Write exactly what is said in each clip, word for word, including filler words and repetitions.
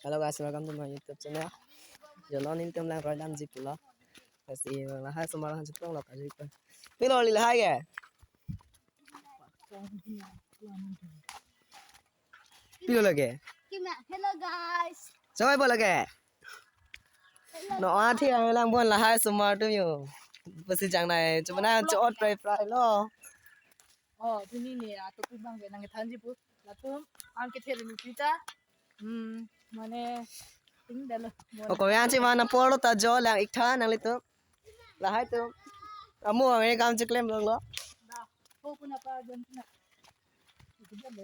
Hello guys, welcome to my YouTube channel. Jo non nelitum lang roi damji pulo. Lasi lahai osomar aphan cheplonglo kajui pa. Pilo li lahai ke? Pilo lake? Hello guys. Choi bo lake? No athi ang lang bon lahai osomar atum yo. Pusi jangnai chomana cho-ot prai prai lo. Oh, pini ne atopi abang ke nangkethanji pu. Latum ang kethe ri pita. Hmm, mane ting dalo. O ko yang chi mana polo ta jo lang iktha nanglitum. Lahai atum. Amu ang kam cheklem longlo. Da. Ho puna pa jon puna. Itu dalo.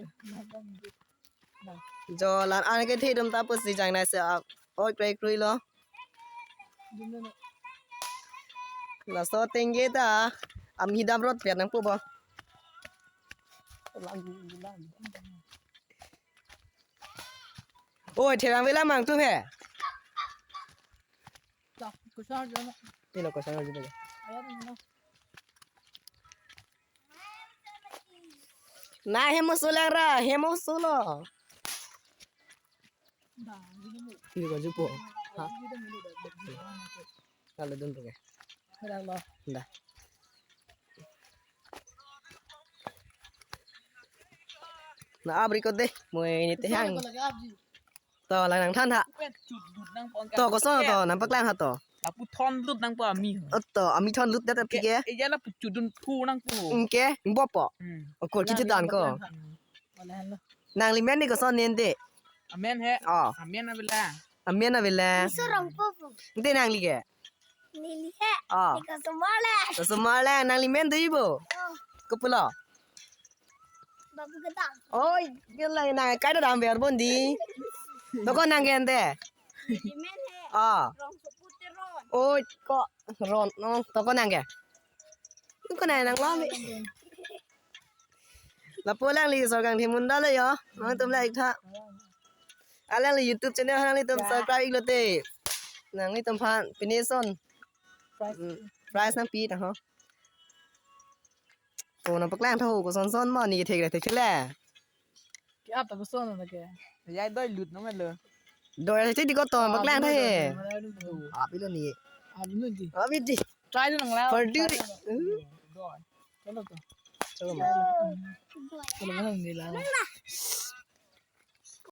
Jo lan an kethe atum ta pusi jangnai se ap. Oi kroi kroi lo. Laso tengge ta amhi dam rot pian nangpo bo. Oi, thevang vela mang atum he. Kusar jo. Pilo kusar jo. Ayan mo. Na hemo sulang ra, hemo sulo. Pilo ka jupo. Ha. Kalau dun tuh. Dah. Na abri ko deh, mo ini tehang. To lang nangthan ha. To koson to nangpaklang ha to. Lapu thon lut nangpo ami. Oto ami thon lut dat aphi ke. Eya lapu chudun phu nangpo. Ingke ingbopo. Hmm. Okor kithi dan ko. Nangli men ni koson nende. Amen he. Oh. Amen avela. Amen avela. Sorong popo. Nte nangli ke. Neli he. Oh. Neli osomar le. Osomar le nangli men do ibo. Oh. Kopulo. Babu Ketang. Oi, gila na kai da dam ber bondi. To ko nang ke nte. Neli men he. Ah. Rongsopu Teron. Oi, ko Ron no. To ko nang ke. Ko nang nang lo mi. Lapu alangli sorkang thimun dalo yo. Nangtum like tha. Alangli YouTube channel nanglitum subscribe iklo te. Nanglitum aphan pini son. Prize. Mm, prize nangpi ta ho. Ko nangpaklang tho koson son ma ni thek le thek le. Ke ap ta koson na ke. Yai doi lut no melo. Doi thek di ko to nangpaklang tho he. Ap ilo ni. Ap ilo di. Ap di. Try nang la. Perdiri. Doi. Chalo to. Chalo ma. Chalo ma nang ni la.